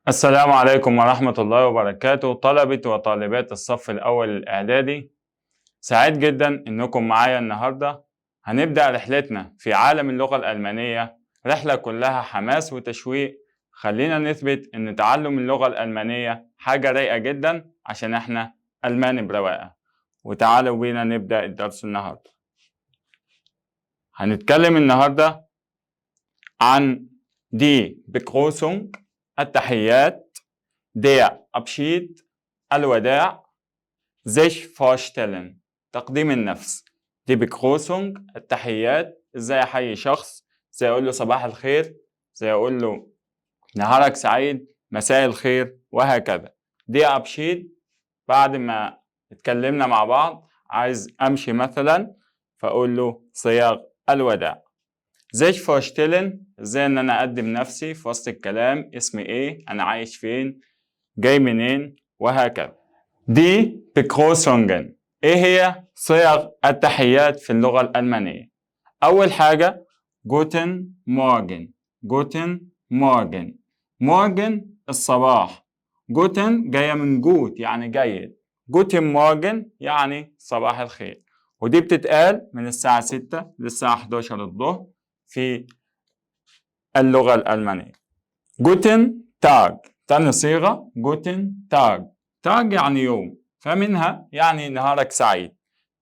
السلام عليكم ورحمة الله وبركاته، طلبة وطالبات الصف الأول الإعدادي. سعيد جدا إنكم معايا النهاردة. هنبدأ رحلتنا في عالم اللغة الألمانية، رحلة كلها حماس وتشويق. خلينا نثبت إن تعلم اللغة الألمانية حاجة رايقة جدا عشان إحنا ألمان برواقة. وتعالوا بينا نبدأ الدرس النهاردة. هنتكلم النهاردة عن die Begrüßung، التحيات، der Abschied، الوداع، sich vorstellen، تقديم النفس. die Begrüßung التحيات، ازاي احيي شخص، ازاي اقول له صباح الخير، ازاي اقول له نهارك سعيد، مساء الخير، وهكذا. der Abschied بعد ما اتكلمنا مع بعض عايز امشي مثلا، فاقول له صيغ الوداع. sich vorstellen، ازاي ان انا اقدم نفسي في وسط الكلام، اسمي ايه، انا عايش فين، جاي منين، وهكذا. die Begrüßungen، ايه هي صيغ التحيات في اللغة الألمانية؟ أول حاجة Guten Morgen. Guten Morgen، Morgen الصباح، Guten جاية من gut يعني جيد، Guten Morgen يعني صباح الخير. ودي بتتقال من الساعة 6 للساعة 11 الظهر في اللغة الألمانية. Guten Tag، تاني صيغة Guten Tag. Tag يعني يوم، فمنها يعني نهارك سعيد.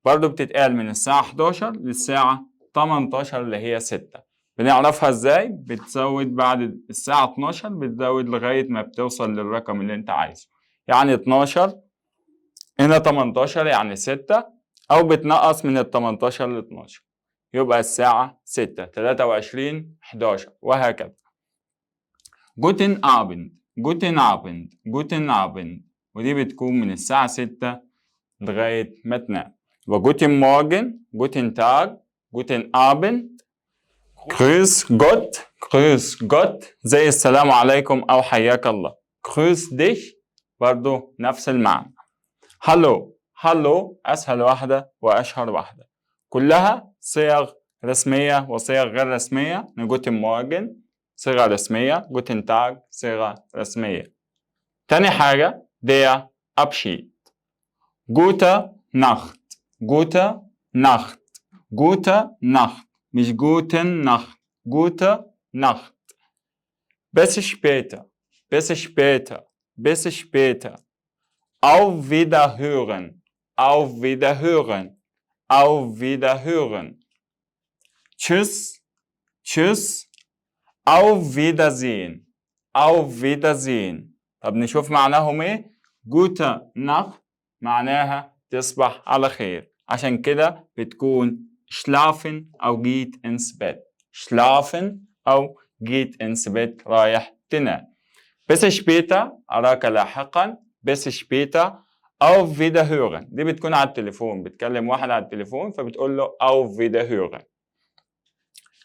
برضو بتتقال من الساعة 11 للساعة 18 اللي هي 6. بنعرفها ازاي؟ بتزود بعد الساعة 12، بتزود لغاية ما بتوصل للرقم اللي انت عايزه، يعني 12 هنا 18 يعني 6، أو بتنقص من ال 18 ل 12 يبقى الساعة 6، 23، 11، وهكذا. Guten Abend، Guten Abend، Guten Abend، ودي بتكون من الساعة 6 لغاية ما تنام. و Guten Morgen، Guten Tag، Guten Abend. Grüß Gott، Grüß Gott زي السلام عليكم أو حياك الله. Grüß dich برضو نفس المعنى. Hallo، Hallo أسهل واحدة وأشهر واحدة. كلها صيغ رسمية وصيغ غير رسمية. Guten Morgen صيغة رسمية، Guten Tag صيغة رسمية. تاني حاجة der Abschied. Gute Nacht، gute Nacht، gute Nacht، مش guten Nacht، gute Nacht. bis später، bis später، bis später. auf Wiederhören، auf Wiederhören، auf Wiederhören. tschüss، tschüss. auf Wiedersehen، auf Wiedersehen. طب نشوف معناهم ايه. gute Nacht معناها تصبح على خير، عشان كده بتكون schlafen او geht ins Bett. schlafen او geht ins Bett، رايح تنام. bis später اراك لاحقا، bis später. auf Wiederhören دي بتكون على التليفون، بتكلم واحد على التليفون فبتقول له auf Wiederhören.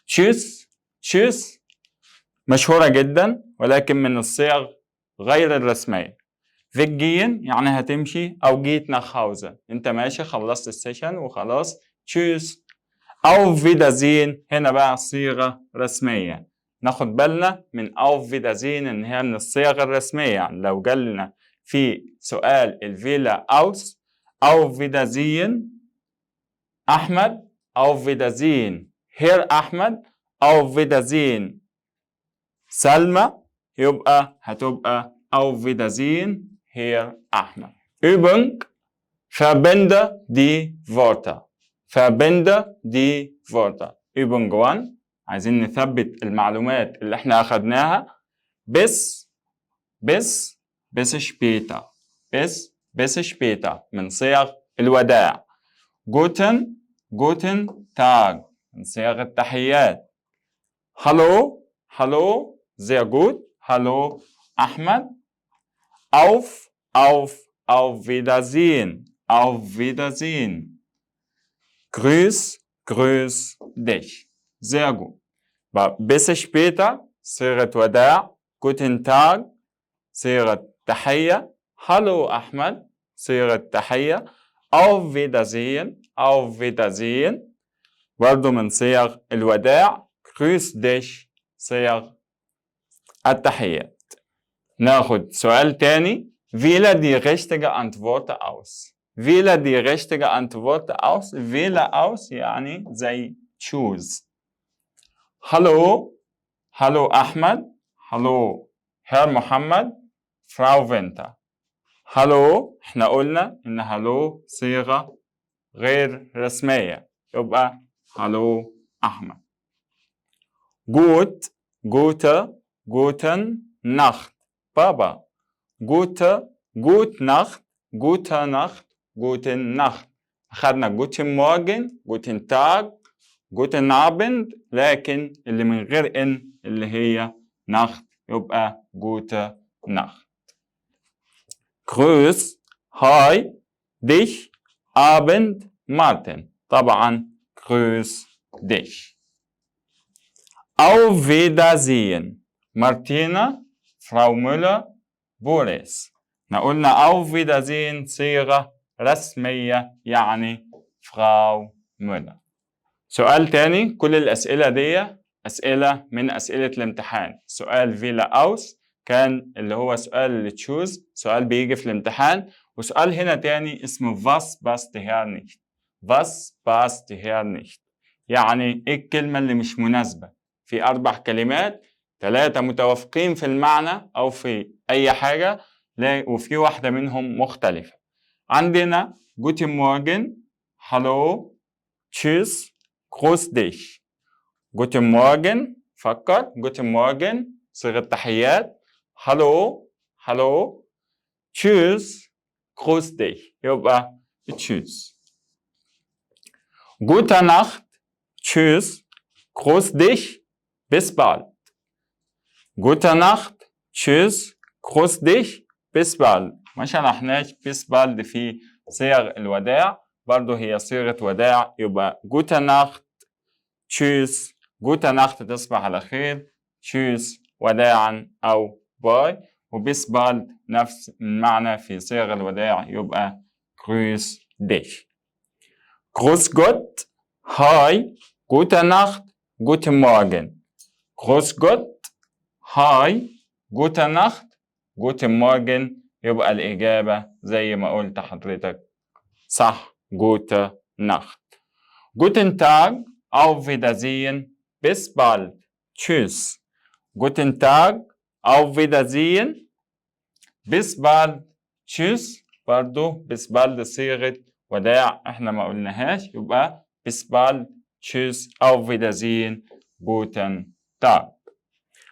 tschüss، tschüss مشهورة جدا ولكن من الصيغ غير الرسمية. weggehen يعني هتمشي او geht nach Hause، انت ماشي خلصت ال session وخلاص، tschüss. auf Wiedersehen هنا بقى صيغة رسمية. ناخد بالنا من auf Wiedersehen ان هي من الصيغ الرسمية، يعني لو جالنا في سؤال ال Wähle aus auf Wiedersehen احمد، auf Wiedersehen Herr احمد، auf Wiedersehen سلمى، يبقى هتبقى auf Wiedersehen Herr أحمد. Übung: Verbinde die Wörter. Verbinde die Wörter. Übung 1، عايزين نثبت المعلومات اللي احنا أخدناها. bis، bis، bis später، bis، bis später من صيغ الوداع. Guten، Guten Tag من صيغ التحيات. Hallo، Hallo، sehr gut، Hallo أحمد. auf، auf، auf Wiedersehen، auf Wiedersehen. Grüß، grüß dich. Sehr gut. bis später صيغة وداع، Guten Tag صيغة تحية، Hallo أحمد صيغة تحية، auf Wiedersehen، auf Wiedersehen برضو من صيغ الوداع، grüß dich صيغ التحيات. ناخد سؤال تاني. Wähle die richtige Antwort aus. Wähle die richtige Antwort aus. Wähle aus يعني زي choose. Hallo, hallo أحمد, hallo Herr محمد, Frau Winter. Hallo، احنا قلنا ان hallo صيغة غير رسمية، يبقى hallo أحمد. Gut, gute, guten Nacht بابا. Gute, gut Nacht, gute Nacht, guten Nacht. أخدنا guten Morgen, guten Tag, guten Abend، لكن اللي من غير n اللي هي Nacht يبقى gute Nacht. Grüß, hi, dich, Abend, Martin. طبعا grüß dich. Auf Wiedersehen. Martina, Frau Müller, Boris. احنا قلنا auf Wiedersehen صيغة رسمية يعني Frau Müller. سؤال تاني، كل الأسئلة دي أسئلة من أسئلة الامتحان. سؤال wähle aus كان اللي هو سؤال اللي choose، سؤال بيجي في الامتحان. وسؤال هنا تاني اسمه was passt hier nicht. was passt hier nicht يعني ايه الكلمة اللي مش مناسبة في أربع كلمات، ثلاثة متوافقين في المعنى أو في أي حاجة، وفي واحدة منهم مختلفة. عندنا guten Morgen, hallo, tschüss, grüß dich. guten Morgen، فكر، guten Morgen صيغة تحيات، hallo, hallo, tschüss, grüß dich، يبقى tschüss. Gute Nacht, tschüss, grüß dich, bis bald. Gute Nacht, tschüss, grüß dich, bis bald. ما شرحناش bis bald في صيغ الوداع، برضو هي صيغة وداع، يبقى gute Nacht, tschüss. gute Nacht تصبح على خير، tschüss وداعا أو bye، و bis bald نفس المعنى في صيغ الوداع، يبقى grüß dich. Grüß Gott, hi, gute Nacht, guten Morgen. Grüß Gott, hi, gute Nacht, guten Morgen، يبقى الإجابة زي ما قلت حضرتك صح، gute Nacht. Guten Tag, auf Wiedersehen, bis bald. Tschüss. Guten Tag, auf Wiedersehen, bis bald. Tschüss. برضو bis bald صيغة وداع احنا ما قلناهاش، يبقى bis bald, tschüss, auf Wiedersehen, guten Tag.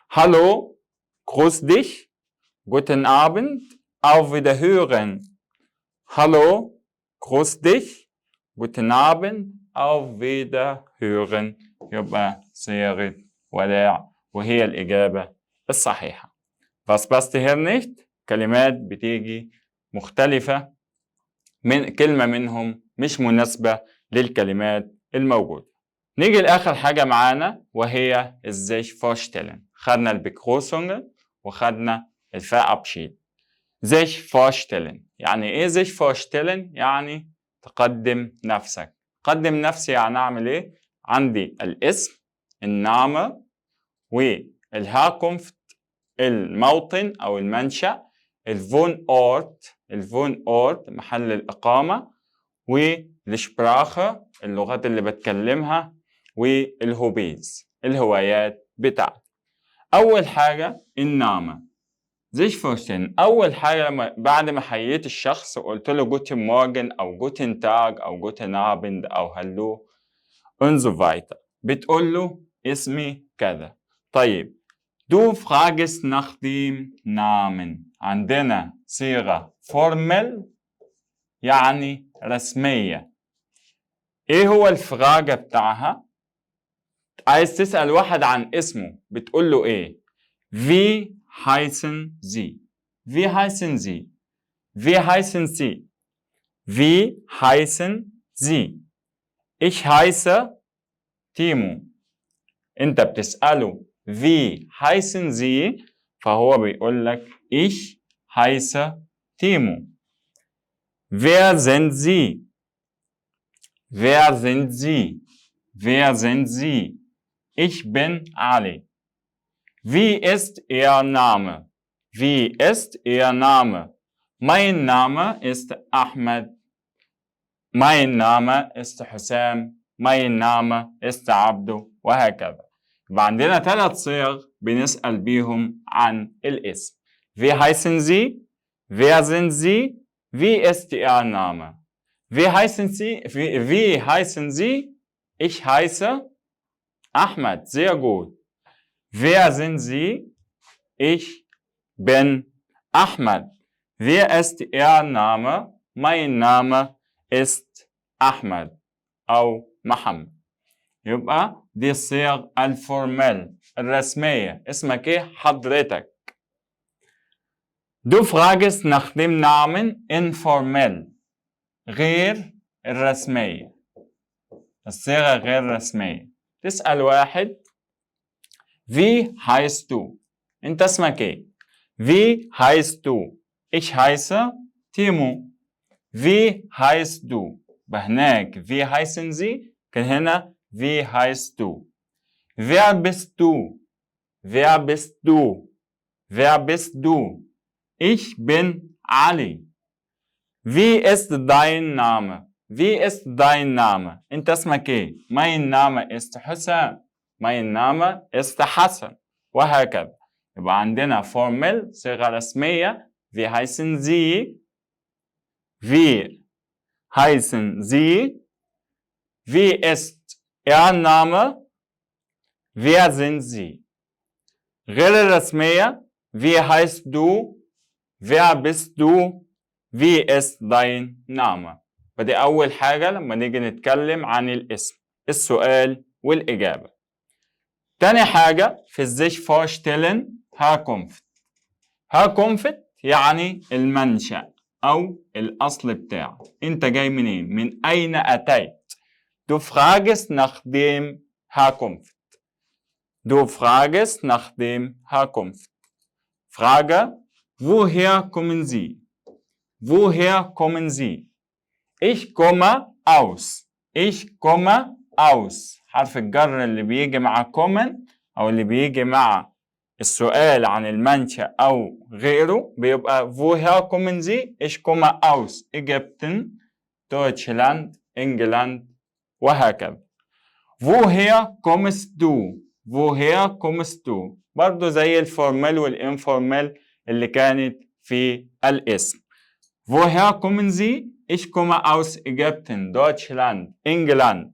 Hallo, grüß dich, guten Abend, auf Wiederhören. Hallo, grüß dich, guten Abend, auf Wiederhören، يبقى صيغة وداع وهي الإجابة الصحيحة. Was passt hier nicht؟ كلمات بتيجي مختلفة، من كلمة منهم مش مناسبة للكلمات الموجودة. نيجي لآخر حاجة معانا وهي ال sich vorstellen. خدنا ال Begrüßung وخدنا ال Verabschied. sich vorstellen يعني ايه؟ sich vorstellen يعني تقدم نفسك. قدم نفسي يعني اعمل ايه؟ عندي الاسم ال Name، وال Herkunft الموطن او المنشأ، ال Wohnort، ال Wohnort محل الإقامة، وال Sprache اللغات اللي بتكلمها، وال Hobbys الهوايات بتاعتي. أول حاجة ال Name. sich vorstellen، أول حاجة لما بعد ما حييت الشخص وقلت له guten Morgen أو guten Tag أو guten Abend أو Hallo und so weiter، بتقول له اسمي كذا. طيب، du fragst nach dem Namen. عندنا صيغة formell يعني رسمية. ايه هو ال Frage بتاعها؟ عايز تسأل واحد عن اسمه بتقول له ايه؟ Wie heißen Sie؟ Wie heißen Sie؟ Wie heißen Sie؟ Wie heißen Sie؟ Ich heiße Timo. انت بتسأله wie heißen Sie، فهو بيقول لك ich heiße Timo. Wer sind Sie؟ Wer sind Sie؟ Wer sind Sie؟ Ich bin Ali. Wie ist Ihr Name؟ Wie ist Ihr Name؟ Mein Name ist أحمد. Mein Name ist حسام. Mein Name ist عبده، وهكذا. يبقى عندنا ثلاث صيغ بنسأل بيهم عن الاسم: Wie heißen Sie؟ Wer sind Sie؟ Wie ist Ihr Name؟ Wie heißen Sie؟ Wie heißen Sie؟ Ich heiße Ahmed. Sehr gut. Wer sind Sie؟ Ich bin Ahmed. Wie ist Ihr Name؟ Mein Name ist Ahmed أو محمد. يبقى دي الصيغ ال formell الرسمية. اسمك ايه حضرتك؟ Du fragst nach dem Namen informell، غير الرسمية، الصيغة غير رسمية. تسأل واحد: Wie heißt du؟ انت اسمك ايه؟ Wie heißt du؟ Ich heiße Timo. Wie heißt du؟ هناك wie heißen Sie، كان هنا wie heißt du. Wer bist du؟ Wer bist du؟ Wer bist du؟ Ich bin Ali. Wie ist dein Name؟ Wie ist dein Name؟ انت اسمك ايه؟ Mein Name ist حسام. Mein Name ist حسن، وهكذا. يبقى عندنا formell، صيغة رسمية: Wie heißen Sie؟ Wie heißen Sie؟ Wie ist Ihr Name؟ Wer sind Sie؟ غير الرسمية: Wie heißt du؟ Wer bist du؟ Wie ist dein Name؟ فدي أول حاجة لما نيجي نتكلم عن الاسم، السؤال والإجابة. تاني حاجة في ال sich vorstellen: Herkunft. Herkunft يعني المنشأ أو الأصل بتاعك، أنت جاي منين؟ من أين أتيت؟ Du fragst nach dem Herkunft. Du fragst nach dem Herkunft. Frage: Woher kommen Sie؟ Woher kommen Sie؟ Ich komme aus. Ich komme aus. حرف الجر اللي بيجي مع kommen أو اللي بيجي مع السؤال عن المنشأ أو غيره بيبقى woher kommen Sie؟ Ich komme aus Ägypten, Deutschland, England، وهكذا. Woher kommst du؟ Woher kommst du؟ برضو زي ال formell وال informell اللي كانت في الاسم. Woher kommen Sie؟ Ich komme aus Ägypten, Deutschland, England.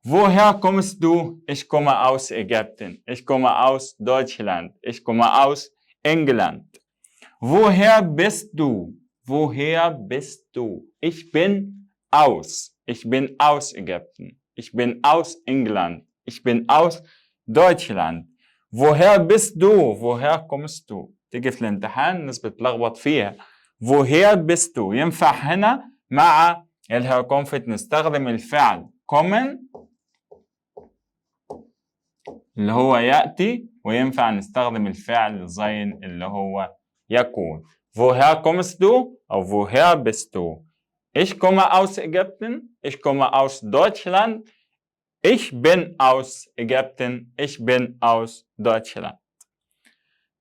Woher kommst du؟ Ich komme aus Ägypten. Ich komme aus Deutschland. Ich komme aus England. Woher bist du؟ Woher bist du؟ Ich bin aus. Ich bin aus Ägypten. Ich bin aus England. Ich bin aus Deutschland. Woher bist du؟ Woher kommst du؟ تيجي في الامتحان الناس بتلخبط فيها. Woher bist du؟ ينفع هنا مع ال Herkunft نستخدم الفعل kommen اللي هو يأتي، وينفع نستخدم الفعل sein اللي هو يكون. Woher kommst du؟ أو woher bist du؟ Ich komme aus Ägypten. Ich komme aus Deutschland. Ich bin aus Ägypten. Ich bin aus Deutschland.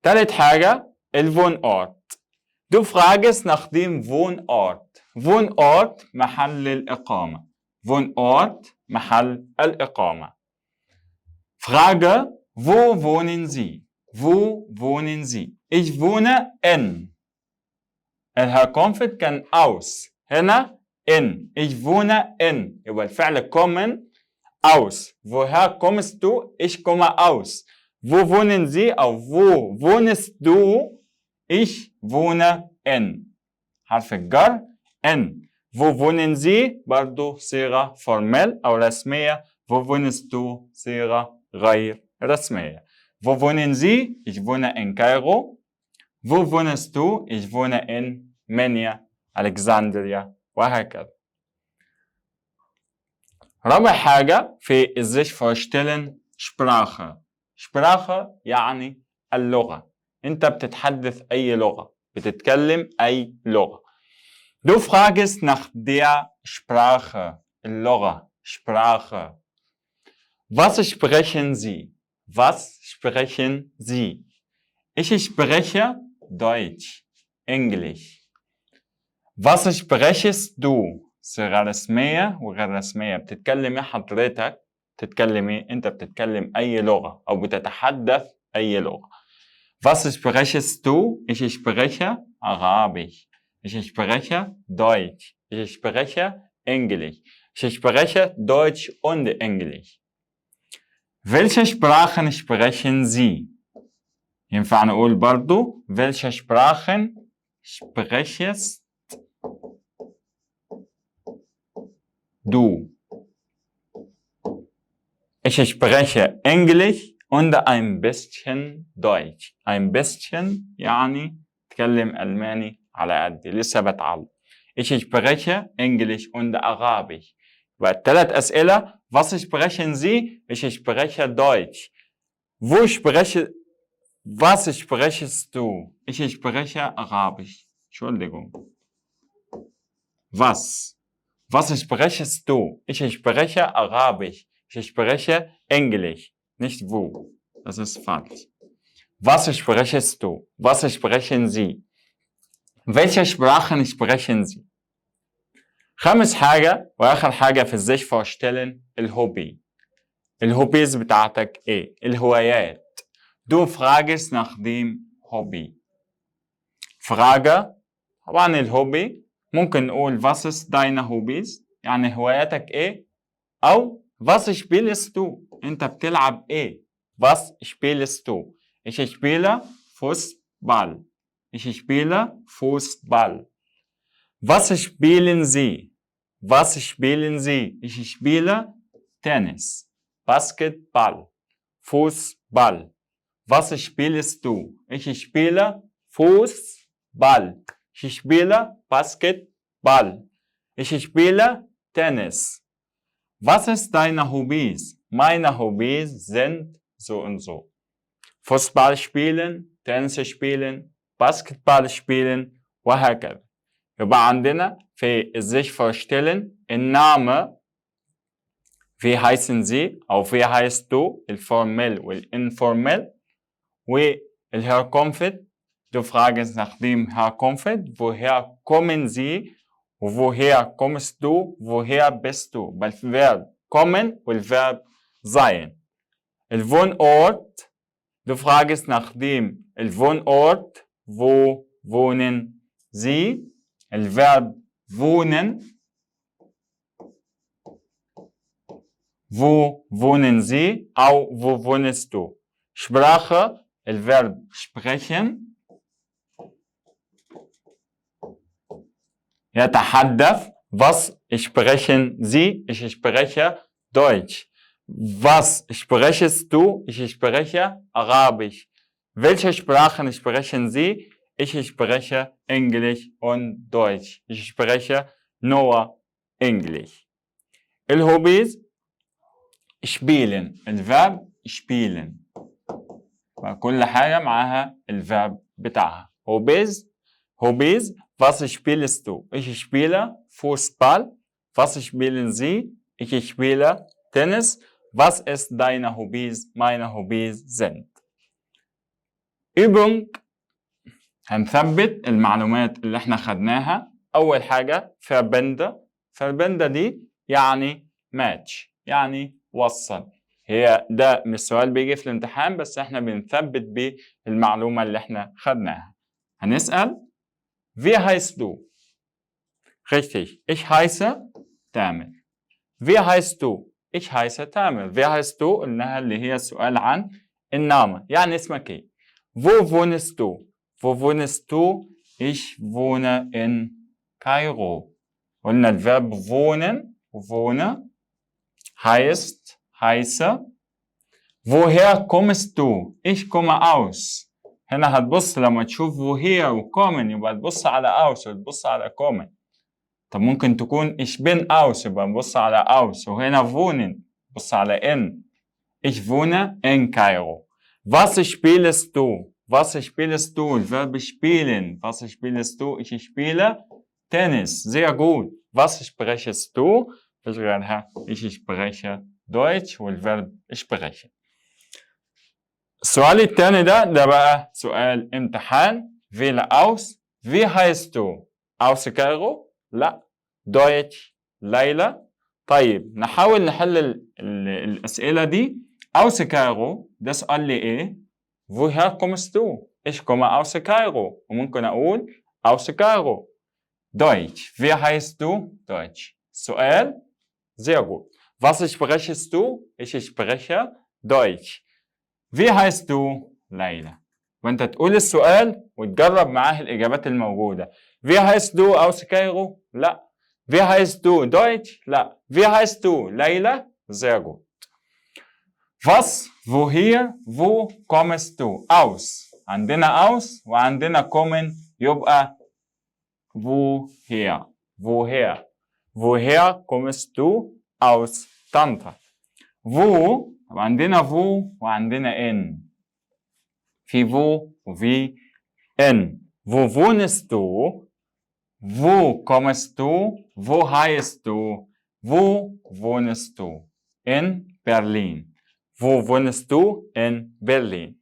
تالت حاجة ال Wohnort. Du fragst nach dem Wohnort. Wohnort محل الإقامة. Wohnort محل الإقامة. Frage: Wo wohnen Sie؟ Wo wohnen Sie؟ Ich wohne in. ال Herkunft كان aus، هنا in. Ich wohne in. يبقى الفعل kommen aus. Woher kommst du؟ Ich komme aus. Wo wohnen Sie أو wo wohnst du؟ Ich wohne in. حرف الجر in. Wo wohnen Sie؟ برضو صيغة formell أو رسمية. Wo wohnst du؟ صيغة غير رسمية. Wo wohnen Sie؟ Ich wohne in Kairo. Wo wohnst du؟ Ich wohne in Minya, Alexandria، وهكذا. رابع حاجة في ال sich vorstellen: Sprache. Sprache يعني اللغة، انت بتتحدث اي لغة، بتتكلم اي لغة. Du fragst nach der Sprache، اللغة، Sprache. Was sprechen Sie؟ Was sprechen Sie؟ Ich spreche Deutsch, Englisch. Was sprichst du؟ صيغة رسمية وغير رسمية. بتتكلم ايه حضرتك؟ بتتكلم ايه؟ انت بتتكلم اي لغة او بتتحدث اي لغة. Was sprichst du؟ Ich spreche Arabisch. Ich spreche Deutsch. Ich spreche Englisch. Ich spreche Deutsch und Englisch. Welche Sprachen sprechen Sie؟ ينفع نقول برضو welche Sprachen sprichst du؟ Ich spreche Englisch und ein bisschen Deutsch. Ein bisschen يعني تكلم ألماني على قدي، لسه بتعلم. Ich spreche Englisch und Arabisch. يبقى الثلاث أسئلة: Was sprechen Sie؟ Ich spreche Deutsch. Wo spreche Was sprichst du؟ Ich spreche Arabisch. Entschuldigung. Was? Was sprichst du؟ Ich spreche Arabisch. Ich spreche Englisch. Nicht wo. Das ist falsch. Was sprichst du؟ Was sprechen Sie؟ Welche Sprachen sprechen Sie؟ خامس حاجة وآخر حاجة في ال sich vorstellen، ال Hobby. ال Hobbys بتاعتك ايه؟ الهوايات. Du fragst nach dem Hobby. Frage، طبعا ال Hobby ممكن نقول was ist deine Hobbys؟ يعني هواياتك ايه؟ أو was spielst du؟ أنت بتلعب ايه؟ Was spielst du؟ Ich spiele Fußball. Ich spiele Fußball. Was spielen Sie؟ Was spielen Sie؟ Ich spiele Tennis, Basketball, Fußball. Was spielst du؟ Ich spiele Fußball. Ich spiele Basketball. Ich spiele Tennis. Was ist deine Hobbys؟ Meine Hobbys sind so und so. Fußball spielen, Tennis spielen, Basketball spielen وهكذا. يبقى عندنا في sich vorstellen ال Name، wie heißen Sie أو wie heißt du، ال formell وال informell، وال Herkunft. Du fragst nach dem Herkunft, woher kommen Sie، woher kommst du، woher bist du، بال Verb kommen وال Verb sein. ال Wohnort، du fragst nach dem ال Wohnort، wo wohnen Sie، ال Verb wohnen، wo wohnen Sie أو wo wohnst du. Sprache، ال Verb sprechen، يتحدث. Was sprechen Sie؟ Ich spreche Deutsch. Was sprichst du؟ Ich spreche Arabisch. Welche Sprachen sprechen Sie؟ Ich spreche Englisch und Deutsch. Ich spreche nur Englisch. ال Hobbys spielen، ال Verb spielen، كل حاجة معاها ال Verb بتاعها. Hobbys، Hobbys، was spielst du؟ Ich spiele Fußball. Was spielen Sie؟ Ich spiele Tennis. Was ist deine Hobbys؟ Meine Hobbys sind. Übung، هنثبت المعلومات اللي احنا خدناها. أول حاجة Verbinde. Verbinde دي يعني ماتش، يعني وصل. هي ده مش سؤال بيجي في الامتحان، بس احنا بنثبت بيه المعلومة اللي احنا خدناها. هنسأل Wie heißt du؟ Richtig, ich heiße تامر. Wie heißt du؟ Ich heiße تامر. Wie heißt du؟ قلناها اللي هي السؤال عن ال Name، يعني اسمك ايه؟ Wo wohnst du؟ Wo wohnst du؟ Ich wohne in Kairo. قلنا ال Verb wohnen، wohne heißt heiße. Woher kommst du؟ Ich komme aus. هنا هتبص لما تشوف woher و kommen يبقى تبص على aus وتبص على kommen. طب ممكن تكون ich bin aus يبقى نبص على aus، وهنا wohnen بص على in. Ich wohne in Kairo. Was spielst du؟ Was spielst du؟ ال Verb spielen. Was spielst du؟ Ich spiele Tennis. Sehr gut. Was sprichst du؟ مفيش غيرها. Ich spreche Deutsch وال Verb sprechen. السؤال الثاني ده بقى سؤال امتحان. Wähle aus. Wie heißt du؟ Aus Kairo؟ لا. Deutsch؟ ليلى. طيب نحاول نحل الأسئلة دي. Aus Kairo ده سؤال لي إيه؟ Woher kommst du؟ Ich komme aus Kairo. وممكن أقول aus Kairo. Deutsch. Wie heißt du؟ Deutsch. سؤال. Sehr gut. Was sprichst du؟ Ich spreche Deutsch. Wie heißt du؟ ليلى. وانت تقول السؤال وتجرب معاه الإجابات الموجودة. Wie heißt du aus Kairo؟ لا. Wie heißt du Deutsch؟ لا. Wie heißt du ليلى؟ Sehr gut. Was, woher, wo kommst du؟ Aus. عندنا aus وعندنا kommen، يبقى woher. Woher. Woher kommst du؟ Aus طنطا. Wo؟ طب عندنا wo وعندنا in. في wo وفي in. Wo wohnst du؟ Wo kommst du؟ Wo heißt du؟ Wo wohnst du؟ In Berlin. Wo wohnst du؟ In Berlin.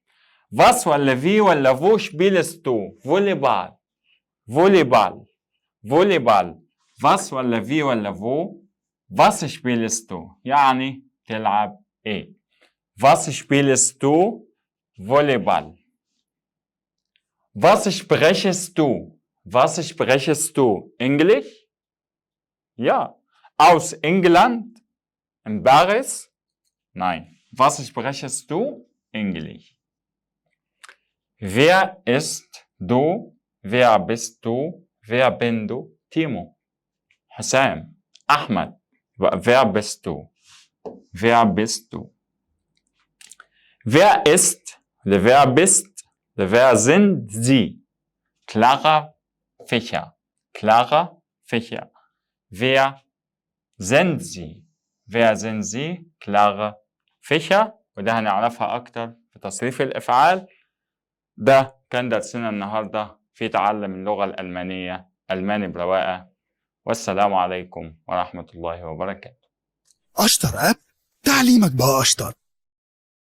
Was ولا wie ولا wo spielst du؟ Volleyball. Volleyball. Volleyball. Was ولا wie ولا wo؟ Was spielst du؟ يعني تلعب ايه؟ Was spielst du؟ Volleyball. Was sprichst du؟ Was sprichst du؟ Englisch؟ Ja. Aus England؟ In Paris؟ Nein. Was sprichst du؟ Englisch. Wer ist du؟ Wer bist du؟ Wer bin du؟ Timo. حسام. أحمد. Wer bist du؟ Wer bist du؟ Wer ist؟ Wer bist؟ Wer sind sie؟ Clara Fischer. Clara Fischer. Wer sind sie؟ Wer sind sie؟ Clara Fischer. وده هنعرفها أكتر في تصريف الأفعال. ده كان درسنا النهاردة في تعلم اللغة الألمانية، ألماني برواقة. والسلام عليكم ورحمة الله وبركاته. أشطر app، تعليمك بقى أشطر.